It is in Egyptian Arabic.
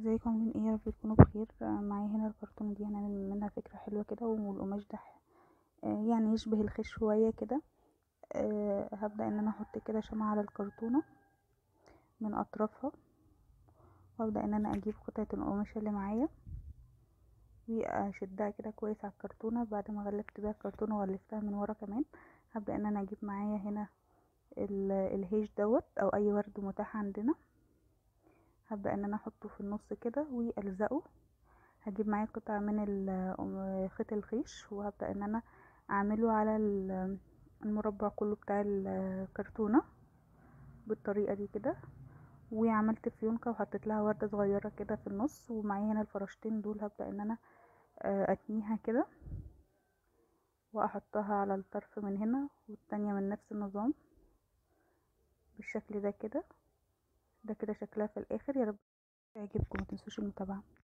ازيكم عاملين ايه؟ يا رب تكونوا بخير. معايا هنا الكرتونه دي هنعمل منها فكرة حلوة كده، والقماش ده يعني يشبه الخيش شوية كده. هبدا ان انا احط كده شمعة على الكرتونه من اطرافها، وابدا ان انا اجيب قطعه القماش اللي معايا واشدها كده كويس على الكرتونه. بعد ما غلفت بيها الكرتونه وغلفتها من ورا كمان، هبدا ان انا اجيب معايا هنا الهيش دوت او اي ورد متاح عندنا، هبدا ان انا احطه في النص كده والزقه. هجيب معايا قطعه من خيط الخيش وهبدا ان انا اعمله على المربع كله بتاع الكرتونه بالطريقة دي كده. وعملت فيونكه وحطيت لها ورده صغيرة كده في النص، ومعايا هنا الفراشتين دول هبدا ان انا اتنيها كده واحطها على الطرف من هنا والتانية من نفس النظام بالشكل ده كده. ده كده شكلها في الاخر. يا رب يعجبكم، متنسوش المتابعة.